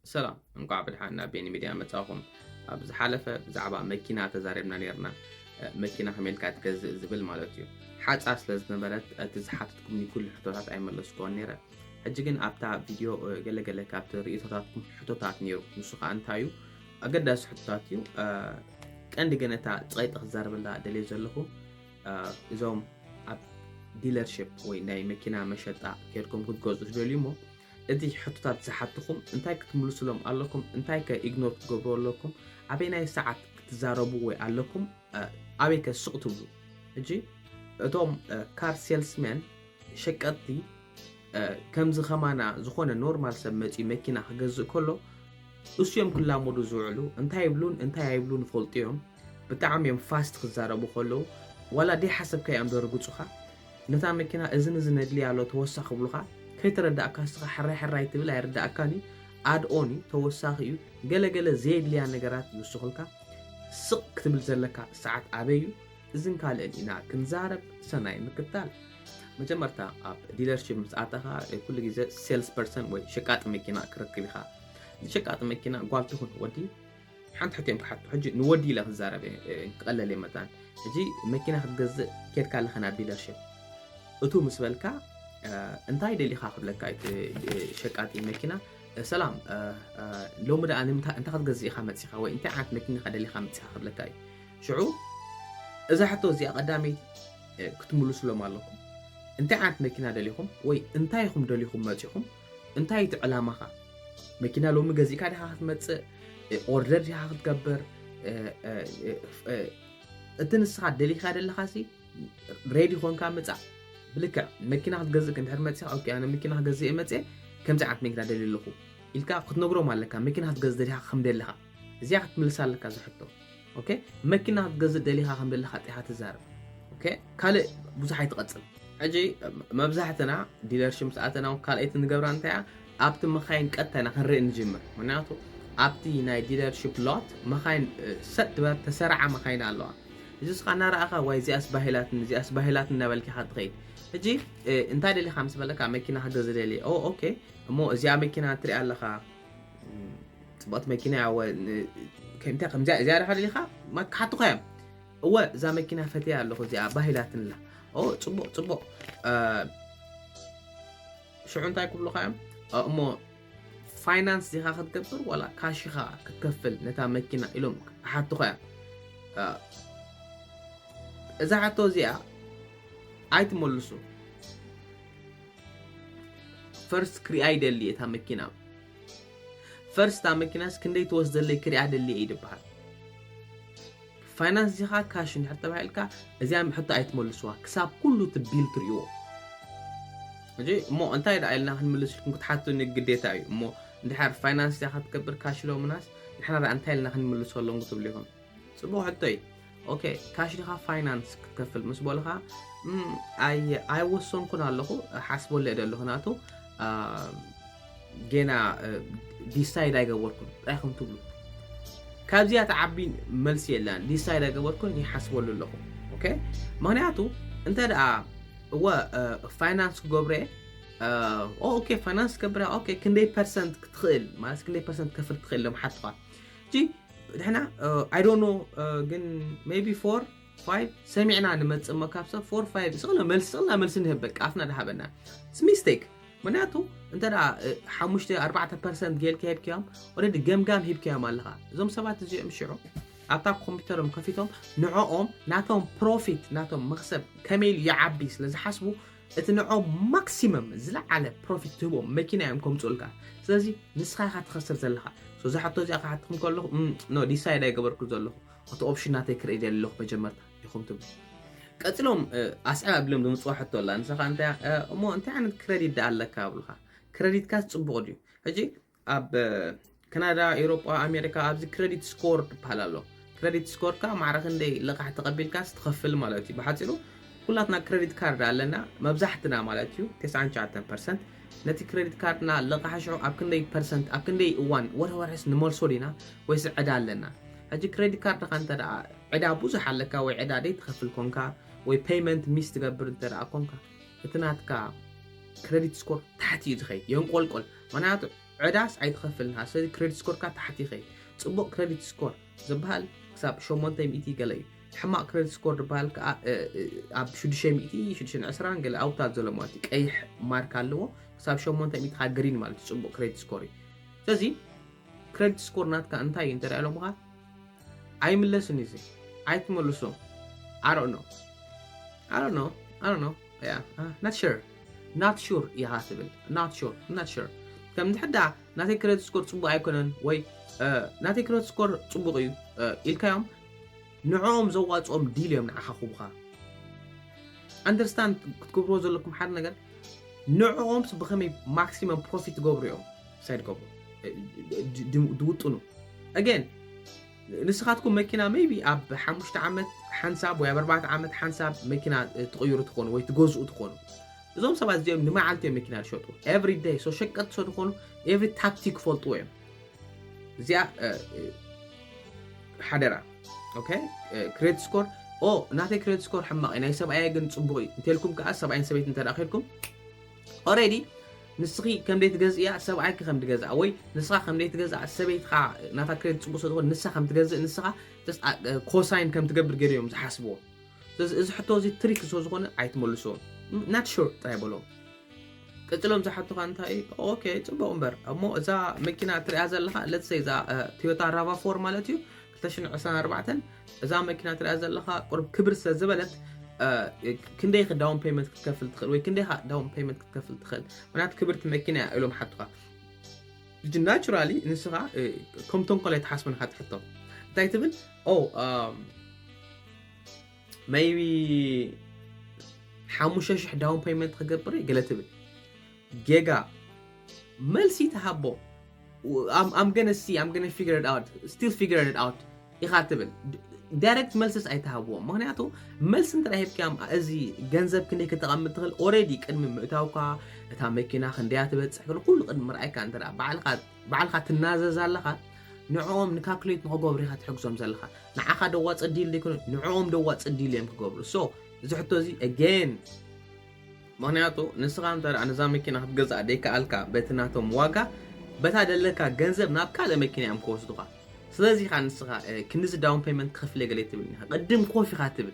ሰላም፣ እንቋዕ ብድሓን ናብ ቤኒ ሚድያ መጻኹም። ኣብ ዝሓለፈ ብዛዕባ መኪና ተዛሪብና ነይርና። መኪና ከመይ ኢልካ ትገዝእ ዝብል ማለት እዩ። ሓጻ ስለ ዝነበረት እቲ ዝሓተትኩምኒ ኩሉ ሕቶታት ኣይመለስኩዎን ነይረ። ሕጂ ግን ኣብታ ቪድዮ ገለገለ ካብቲ ርእይቶታትኩም ሕቶታት ነይሩ። ንሱ ኸኣ እንታይ እዩ? ኣገዳሲ ሕቶታት እዩ። ቀንዲ ግን እታ ጸይጢ ክዛረበላ ደልየ ዘለኹ፣ እዞም ኣብ ዲለርሺፕ ወይ ናይ መኪና መሸጣ ኬድኩም ክትገዝኡ ትደልዩ እሞ እቲ ሕቶታት ዝሓትኹም እንታይ ክትምልሱሎም ኣለኩም፣ እንታይ ከ ኢግኖር ክትገብሩ ኣለኩም፣ ኣበይናይ ሰዓት ክትዛረቡ ወይ ኣለኩም፣ ኣበይ ከ ስቕ ትብሉ። ሕጂ እቶም ካር ሴልስመን ሸቀጥቲ ከምዚ ከማና ዝኾነ ኖርማል ሰብ መፂኡ መኪና ክገዝእ ከሎ እሱ እዮም ክላመዱ ዝውዕሉ። እንታይ ይብሉን እንታይ ኣይብሉን ይፈልጡ እዮም። ብጣዕሚ እዮም ፋስት ክዛረቡ ከለዉ ዋላ ደይሓሰብካ እዮም ዘርግፁኻ። ነታ መኪና እዝን እዝን ነድልያ ኣሎ ተወሳኺ ክብሉኻ። ከይተረዳእካ እስኻ ሕራይ ሕራይ ትብል ኣይርዳእካን እዩ። ኣድኦን እዩ ተወሳኺ እዩ። ገለገለ ዘየድልያ ነገራት ይውስኹልካ። ስቕ ክትብል ዘለካ ሰዓት ኣበይ እዩ? እዝን ካልእን ኢና ክንዛረብ። ሰናይ ምክታል። መጀመርታ ኣብ ዲለርሺፕ ምስ ኣተኻ ኩሉ ግዜ ሴልስ ፐርሰን ወይ ሸቃጢ መኪና ክረክብ ኢኻ። ሸቃጢ መኪና ጓል ትኹን ወዲ ሓንቲ ሕቶ እዮም ክሓቱ። ሕጂ ንወዲ ኢለ ክዛረብ እየ፣ ክቐለል እየ መታን። ሕጂ መኪና ክትገዝእ ኬድካ ኣለኻ ናብ ዲለርሺፕ። እቱ ምስ በልካ እንታይ ደሊኻ ክብለካ እዩ እቲ ሸቃጢ መኪና። ሰላም፣ ሎሚ ደኣ ንምንታይ እንታይ ክትገዝእ ኢኻ መጺኻ ወይ እንታይ ዓይነት መኪና ኢኻ ደሊኻ መጺኻ ክብለካ እዩ። ሽዑ እዛ ሕቶ እዚኣ ቀዳመይቲ ክትምልሱሎም ኣለኩም። እንታይ ዓይነት መኪና ደሊኹም ወይ እንታይ ኢኹም ደሊኹም መጺኹም? እንታይ እቲ ዕላማኻ? መኪና ሎሚ ገዚእካ ዲኻ ክትመጽእ? ኦርደር ዲኻ ክትገብር? እቲ ንስኻ ደሊኻ ደለኻሲ ሬዲ ኾንካ ምጻእ። ብልክዕ መኪና ክትገዝእ እንድሕር መጺኻ፣ ኦኬ፣ ኣነ መኪና ክገዝእ እየ መጽየ፣ ከምዚ ዓይነት መኪና ደልየ ኣለኹ ኢልካ ክትነግሮም ኣለካ። መኪና ክትገዝእ ደሊኻ ከም ደለኻ እዚኣ ክትምልሳ ኣለካ። እዚ ሕቶ፣ ኦኬ፣ መኪና ክትገዝእ ደሊኻ ከም ደለኻ ጥኻ ትዛረብ። ኦኬ፣ ካልእ ብዙሕ ኣይትቐጽል። ሕጂ መብዛሕትና ዲለርሺፕ ምስ ኣተና ካልኣይቲ ንገብራ እንታይ እያ፣ ኣብቲ መኻይን ቀጥታ ኢና ክንርኢ ንጅምር። ምክንያቱ ኣብቲ ናይ ዲለርሺፕ ሎት መኻይን ሰጥ ዝበላ ተሰራዓ መኻይን ኣለዋ። እዚ ስኻ እናረኣኻ ዋይ እዚኣስ ባሂላትን እዚኣስ ባሂላትን እናበልኪ ኢኻ ትኸይድ። ሕጂ እንታይ ደሊኻ ምስ በለካ መኪና ክገዝእ ደልየ። ኦ ኦኬ፣ እሞ እዚኣ መኪና ትሪኣ ኣለኻ ጽቡቕቲ መኪና እያ። እወ ከምዚኣ ከምዚኣ እዚኣ ደኻ ደሊኻ ክሓቱኻ እዮም። እወ እዛ መኪና ፈትያ ኣለኹ እዚኣ ባሂላትንላ። ኦ ጽቡቕ ጽቡቕ። ሽዑ እንታይ ክብሉኻ እዮም? እሞ ፋይናንስ ዲኻ ክትገብር ዋላ ካሽ ኢኻ ክትከፍል ነታ መኪና ኢሎም ክሓቱኻ እዮም። እዛ ሕቶ እዚኣ ኣይትመልሱ። ፈርስት ክሪኣ ይደሊ እታ መኪና። ፈርስት እታ መኪናስ ክንደይ ትወስደለይ ክሪኣ ደሊ እየ ይድበሃል። ፋይናንስ ዲኻ ካሽ እንድሕር ተባሂልካ እዚኣ ሕቶ ኣይትመልስዋ ክሳብ ኩሉ እቲ ቢል ትርእይዎ። ሕጂ እሞ እንታይ ደኣ ኢልና ክንምልስ ኢልኩም ክትሓቱኒ ግዴታ እዩ። እሞ እንድሕር ፋይናንስ ዲኻ ክትገብር ካሽ ኢሎምናስ ንሕና ደኣ እንታይ ኢልና ክንምልሰሎም ክትብሉ ኢኹም። ጽቡቕ ሕቶ እዩ። ኦኬ፣ ካሽ ዲኻ ፋይናንስ ክትከፍል ምስ በሉኻ ኣይወሰንኩን ኣለኹ፣ ሓስበሉ እየ ደለኹ ናቱ ጌና ዲሳይድ ኣይገበርኩን ጥራይ ከም ትብሉ ካብዚኣ ትዓቢ መልሲ የለን። ዲሳይድ ኣይገበርኩን ይሓስበሉ ኣለኹ። ኦኬ፣ ምክንያቱ እንተ ደኣ እወ ፋይናንስ ክገብረ ኦኬ ፋይናንስ ክገብረ ኦኬ ክንደይ ፐርሰንት ክትኽእል ማለት ክንደይ ፐርሰንት ከፍል ትኽእል ሎም ሓትኻ። ድሕና I don't know ግን maybe four five ሰሚዕና ንመጽእ እሞ ካብ ሰብ four five ስቕልና መልሲ ስቕልና መልሲ ንህብ በቃ ኣፍና ድሃበና። It's mistake። ምክንያቱ እንተ ደኣ ሓሙሽተ ኣርባዕተ ፐርሰንት ጌልካ ሂብካዮም already ገምጋም ሂብካዮም ኣለኻ። እዞም ሰባት እዚኦም ሽዑ ኣብታ ኮምፒውተሮም ከፊቶም ንዕኦም ናቶም ፕሮፊት ናቶም መኽሰብ ከመይ ኢሉ ይዓቢ ስለ ዝሓስቡ እቲ ንዕኦም ማክሲመም ዝለዓለ ፕሮፊት ትህቦም መኪና እዮም ከምፅኡልካ። ስለዚ ንስኻ ኢኻ ትኸስር ዘለኻ። So እዛ ሕቶ እዚኣ ክሓትኩም ከለኹ no ዲሳይድ ኣይገበርኩ ዘለኹ። እቲ ኦፕሽን ናተይ ክርኢ ደሊ ኣለኹ መጀመርታ ኢኹም ትብሉ። ቀፂሎም ኣስዕብ ኣቢሎም ዝምፅዋ ሕቶ ኣላ። ንስኻ እንታይ እሞ እንታይ ዓይነት ክረዲት ደኣ ኣለካ ኣብሉኻ። ክረዲትካስ ፅቡቕ ድዩ? ሕጂ ኣብ ካናዳ፣ ኤውሮጳ፣ ኣሜሪካ ኣብዚ ክረዲት ስኮር ትበሃል ኣሎ። ክረዲት ስኮርካ ማዕረ ክንደይ ልቓሕ ተቐቢልካስ ትኸፍል ማለት እዩ። ብሓፂሩ ኩላትና ክረዲት ካርድ ኣለና መብዛሕትና ማለት እዩ ተስዓን ትሽዓተን ፐርሰንት። ነቲ ክረዲት ካርድና ልቓሕ ሽዑ ኣብ ክንደይ ፐርሰንት ኣብ ክንደይ እዋን ወርሒ ወርሒስ ንመልሶ ዲና ወይስ ዕዳ ኣለና? ሕጂ ክረዲት ካርድኻ እንተ ደኣ ዕዳ ብዙሕ ኣለካ ወይ ዕዳ ደይ ትኸፍል ኮንካ ወይ ፔይመንት ሚስ ትገብር እንተ ደኣ ኮንካ እቲ ናትካ ክረዲት ስኮር ታሕቲ እዩ ዝኸይድ የንቆልቆል። ምክንያቱ ዕዳስ ኣይትኸፍልን ኢኻ። ስለዚ ክሬዲት ስኮርካ ታሕቲ ይኸይድ። ጽቡቕ ክሬዲት ስኮር ዝበሃል ክሳብ ሸሞንተ ሚእቲ ገለ እዩ። ሕማቕ ክሬዲት ስኮር ዝበሃል ከዓ ኣብ ሽዱሽተ ሚእቲ ሽዱሽተ ሚእትን ዕስራን ገለ ኣብታት ዘሎ ማለት እዩ። ቀይሕ ማርክ ኣለዎ። ክሳብ ሸሞንተ ሚእቲ ከዓ ግሪን ማለት እዩ። ጽቡቕ ክሬዲት ስኮር እዩ። ስለዚ ክሬዲት ስኮር ናትካ እንታይ እዩ እንተ ኢሎምኻ ኣይምለስን እዩ። ኣይትመልሶ። I don't know. I don't know. I don't know. Yeah. Uh, not sure. Not sure ኢኻ ትብል። Not sure. Not sure. ከም ድሕዳ ናተይ ክሬዲት ስኮር ጽቡቕ ኣይኮነን ወይ ናተይ ክሬዲት ስኮር ጽቡቕ እዩ ኢልካዮም ንዕኦም ዘዋጽኦም ዲል እዮም ንዓኻ ክቡኻ። Understand ክትገብርዎ ዘለኩም ሓደ ነገር ንዕኦም ብኸመይ ማክሲመም ፕሮፊት ትገብሩ እዮም ሳይድ ገብሩ ድውጥኑ። Again ንስኻትኩም መኪና maybe ኣብ ሓሙሽተ ዓመት ሓንሳብ ወይ ኣብ ኣርባዕተ ዓመት ሓንሳብ መኪና ትቕይሩ ትኾኑ ወይ ትገዝኡ ትኾኑ። እዞም ሰባት እዚኦም ንመዓልቲ እዮም መኪና ዝሸጡ። Every day so ሸቀጥ ሰ ዝኾኑ every ታክቲክ ፈልጥዎ እዮም። እዚኣ ሓደራ። ኦኬ ክሬዲት ስኮር ኦ ናተይ ክሬዲት ስኮር ሕማቕ ናይ ሰብኣየ ግን ጽቡቕ እዩ እንተልኩም ከዓ ሰብኣይን ሰበይት እንተ ኬድኩም already ንስኺ ከም ደይ ትገዝእያ ሰብኣይኪ ከም ትገዝኣ ወይ ንስኻ ከም ደይ ትገዝኣ ሰበይትኻ ናታ ክሬዲት ጽቡቕ ስለዝኾነ ንሳ ከም ትገዝእ ንስኻ ኮሳይን ከም ትገብር ገይሩ እዮም ዝሓስብዎ። ስለዚ እዚ ሕቶ እዚ ትሪክ ስለዝኾነ ኣይትመልስዎ። Not sure ጥራይ በሎ። ቀጽሎም ዝሓቱኻ እንታይ ኦኬ ጽቡቕ እምበር እሞ እዛ መኪና ትሪኣ ዘለኻ let's say እዛ ቶዮታ ራቫ ፎር ማለት እዩ ክልተ ሽሕን ዕስራን ኣርባዕተን እዛ መኪና ትሪኣ ዘለኻ ቁሩብ ክብር ስለ ዝበለት ክንደይ ዳውን ፔመንት ክትከፍል ትኽእል ወይ ክንደይ ዳውን ፔመንት ክትከፍል ትኽእል ምክንያቱ ክብርቲ መኪና እያ ኢሎም ሓቱኻ። ናቹራሊ ንስኻ ከም ተንኮል ኣይትሓስብን ኢኻ ትሕቶ እንታይ ትብል ኦ maybe ሓሙሽተ ሽሕ ዳውን ፔመንት ክገብር ገለ ትብል ጌጋ መልሲ ተሃቦ። I'm gonna see, I'm gonna figure it out, still figure it out ኢኻ ትብል። ዳይሬክት መልስስ ኣይተሃብዎም። ምክንያቱ መልሲ እንተ ሂብካዮም እዚ ገንዘብ ክንደይ ክተቐምጥ ትኽእል ኦሬዲ ቅድሚ ምእታውካ እታ መኪና ክንደያ ትበፅሕ ክል ኩሉ ቅድሚ ምርኣይካ እንተ ባዕልካ ትናዘዝ ኣለኻ ንዕኦም ንካልኩሌት ንክገብሩ ኢኻ ትሕግዞም ዘለኻ። ንዓኻ ደዋፅ ዲል ዘይኮነ ንዕኦም ደዋፅ ዲል እዮም ክገብሩ። So እዚ ሕቶ እዚ again ምክንያቱ ንስኻ እንተ ነዛ መኪና ክትገዝኣ ደይከኣልካ በቲ ናቶም ዋጋ በታ ደለካ ገንዘብ ናብ ካልእ መኪና እዮም ክወስዱኻ። ስለዚ ኢኻ ንስኻ ክንዚ ዳውን ፔመንት ክኸፍል ገለ ትብል ኢኻ ቅድም ኮፍ ኢኻ ትብል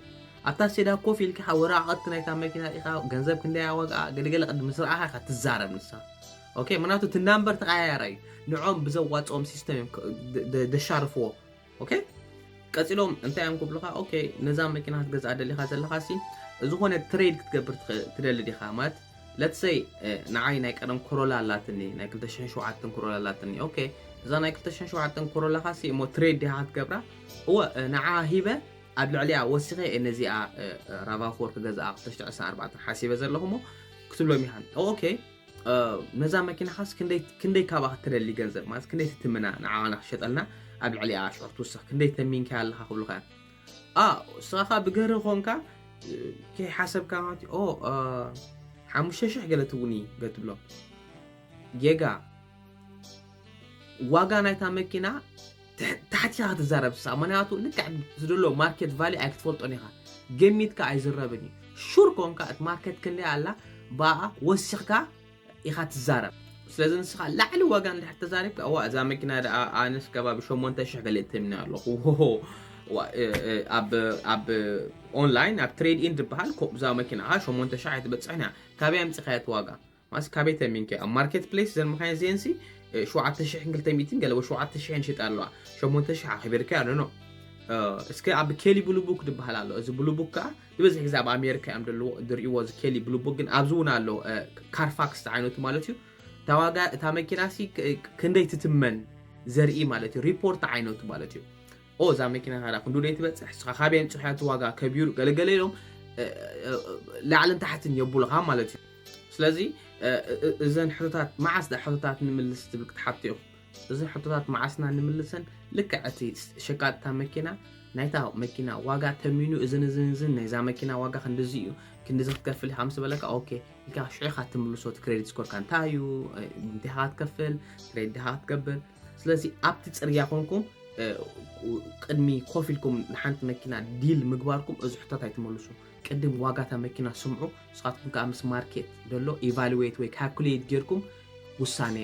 ኣብታ ሴዳ ኮፍ ኢልካ ወረቓቕቲ ናይታ መኪና ኢኻ ገንዘብ ክንደያ ዋጋ ገለገለ ቅድም ምስ ረኣኻ ኢኻ ትዛረብ ንስኻ። ኦኬ ምክንያቱ እቲ ናምበር ተቐያያራ እዩ። ንዖም ብዘዋፅኦም ሲስተም እዮም ደሻርፍዎ። ኦኬ ቀፂሎም እንታይ እዮም ክብሉኻ ኦኬ ነዛ መኪና ክትገዝኣ ደሊኻ ዘለኻ ሲ ዝኾነ ትሬድ ክትገብር ትደሊ ዲኻ ማለት let's say ንዓይ ናይ ቀደም ኮሮላ ኣላትኒ ናይ ክልተ ሽሕን ሸውዓተን ኮሮላ ኣላትኒ ኦኬ እዛ ናይ ክልተ ሽሕን ሸውዓተን ኮሮላኻ ሲ እሞ ትሬድ ዲኻ ክትገብራ እወ ንዓ ሂበ ኣብ ልዕሊኣ ወሲኸ እየ ነዚኣ ራቫ ፎር ክገዝኣ ክልተ ሽሕን ዕስራን ኣርባዕተን ሓሲበ ዘለኹ እሞ ክትብሎም ኢኻ ኦኬ ነዛ መኪናኻስ ክንደይ ካባኻ ትደሊ ገንዘብ ማለት ክንደይ ትትምና ንዓና ክሸጠልና ኣብ ልዕሊኣ ሽዑ ትውስኽ ክንደይ ተሚንካ ኣለኻ ክብሉኻ እዮም። ኣ ንስኻ ብገርህ ኾንካ ከይሓሰብካ ማለት ኦ ሓሙሽተ ሽሕ ገለ ትውኒ ገትብሎም ጌጋ ዋጋ ናይታ መኪና ታሕቲኻ ክትዛረብ ሳ ምክንያቱ ልክዕ ዝደሎ ማርኬት ቫሊ ኣይክትፈልጦን ኢኻ ገሚትካ ኣይዝረብን እዩ ሹር ኮንካ እቲ ማርኬት ክንደይ ኣላ ብኣ ወሲኽካ ኢኻ ትዛረብ ስለዚ ንስኻ ላዕሊ ዋጋ እንድሕር ተዛሪብካ እዋ እዛ መኪና ደኣ ኣነስ ከባቢ ሸሞንተ ሽሕ ገለ እትምኒ ኣለኹ ኣብ ኦንላይን ኣብ ትሬድ ኢን ዝበሃል እዛ መኪና ሸሞንተ ሽሕ ኣይትበፅሕን እያ ካበይ ኣምፂኻያ እቲ ዋጋ ማስ ካበይ ተሚንካ ኣብ ማርኬት ፕሌስ ዘን መካይን ዜንሲ ሸውዓተ ሽሕን ክልተ ሚእትን ገለ ሸውዓተ ሽሕን ሽጣ ኣለዋ ሸሞንተ ሽሕ ኣኺቢርካ ኣሎ ኖ እስከ ኣብ ኬሊ ብሉቡክ ዝበሃል ኣሎ እዚ ብሉቡክ ከዓ ዝበዝሕ ግዜ ኣብ ኣሜሪካ እዮም ደልዎ ዝርእይዎ እዚ ኬሊ ብሉቡክ ግን ኣብዚ እውን ኣሎ ካርፋክስ ዓይነቱ ማለት እዩ እታ ዋጋ እታ መኪና ሲ ክንደይ ትትመን ዘርኢ ማለት እዩ ሪፖርት ዓይነቱ ማለት እዩ ኦ እዛ መኪና ካዳ ክንዱ ደይ ትበፅሕ ስኻ ካበይ ኣምፅኻያ እቲ ዋጋ ከቢሩ ገለገለ ኢሎም ላዕልን ታሕትን የቡልኻ ማለት እዩ ስለዚ እዘን ሕቶታት መዓስ ዳ ሕቶታት ንምልስ ትብል ክትሓቱ ኢኹም እዚ ሕቶታት መዓስና ንምልሰን ልክዕ እቲ ሸቃጥታ መኪና ናይታ መኪና ዋጋ ተሚኑ እዝን እዝን እዝን ናይዛ መኪና ዋጋ ክንድዚ እዩ ክንድዚ ክትከፍል ኢኻ ምስ በለካ ኦኬ ኢልካ ሽዑ ኢኻ ትምልሶ እቲ ክሬዲት ስኮርካ እንታይ እዩ እንታይ ኢኻ ክትከፍል ትሬድ ዲኻ ክትገብር ስለዚ ኣብቲ ፅርግያ ኮንኩም ቅድሚ ኮፍ ኢልኩም ንሓንቲ መኪና ዲል ምግባርኩም እዚ ሕቶት ኣይትመልሱ ቅድም ዋጋታ መኪና ስምዑ ንስኻትኩም ከዓ ምስ ማርኬት ዘሎ ኢቫሉዌት ወይ ካልኩሌት ጌርኩም ውሳኔ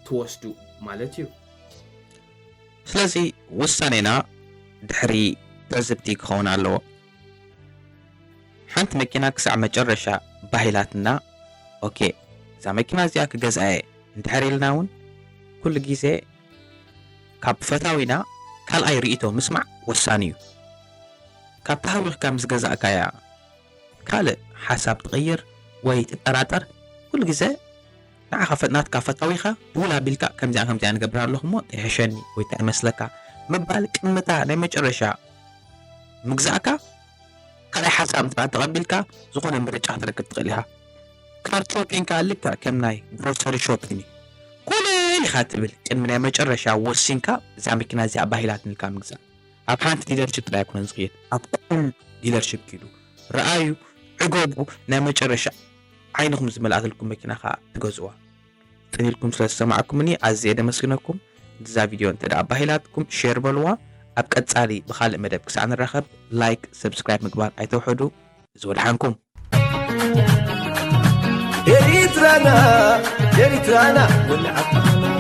ትወስዱ ማለት እዩ። ስለዚ ውሳኔና ድሕሪ ትዕዝብቲ ክኸውን ኣለዎ። ሓንቲ መኪና ክሳዕ መጨረሻ ባሂላትና፣ ኦኬ፣ እዛ መኪና እዚኣ ክገዝኣ እየ እንድሕር ኢልና እውን፣ ኩሉ ግዜ ካብ ፈታዊና ካልኣይ ርእይቶ ምስማዕ ወሳኒ እዩ። ካብ ተሃዊኽካ ምስ ገዛእካያ ካልእ ሓሳብ ትቕይር ወይ ትጠራጠር፣ ኩሉ ግዜ ንዓኻ ፈ- ናትካ ፈታዊኻ ድውል ኣቢልካ ከምዚኣ ከምዚኣ ንገብር ኣለኹ እሞ እንታይ ይሕሸኒ ወይ እንታይ ይመስለካ ምባል ቅድምታ ናይ መጨረሻ ምግዛእካ ካልኣይ ሓሳብ እንተ ተቐቢልካ ዝኾነ ምርጫ ክትረክብ ትኽእል ኢኻ። ካር ሾፒንግ ከኣ ልክዕ ከም ናይ ግሮሰሪ ሾፒንግ እዩ። ኮለል ኢኻ ትብል ቅድሚ ናይ መጨረሻ ወሲንካ እዛ መኪና እዚኣ ባሂላትኒ ኢልካ ምግዛእ። ኣብ ሓንቲ ዲለርሽፕ ጥራይ ኣይኮነን ዝኽየድ፣ ኣብ ኩሉ ዲለርሽፕ ኪዱ ረኣዩ፣ ዕገቡ፣ ናይ መጨረሻ ዓይንኹም ዝመልኣትልኩም መኪና ከኣ ትገዝእዋ። ጽን ኢልኩም ስለ ዝሰማዕኩምኒ ኣዝየ ደመስግነኩም። እዛ ቪድዮ እንተ ደኣ ኣባሂላትኩም ሼር በልዋ። ኣብ ቀጻሊ ብኻልእ መደብ ክሳዕ ንራኸብ ላይክ፣ ሰብስክራይብ ምግባር ኣይተውሕዱ። እዚ ወድሓንኩም። ኤሪትራና ኤሪትራና ወልዓትና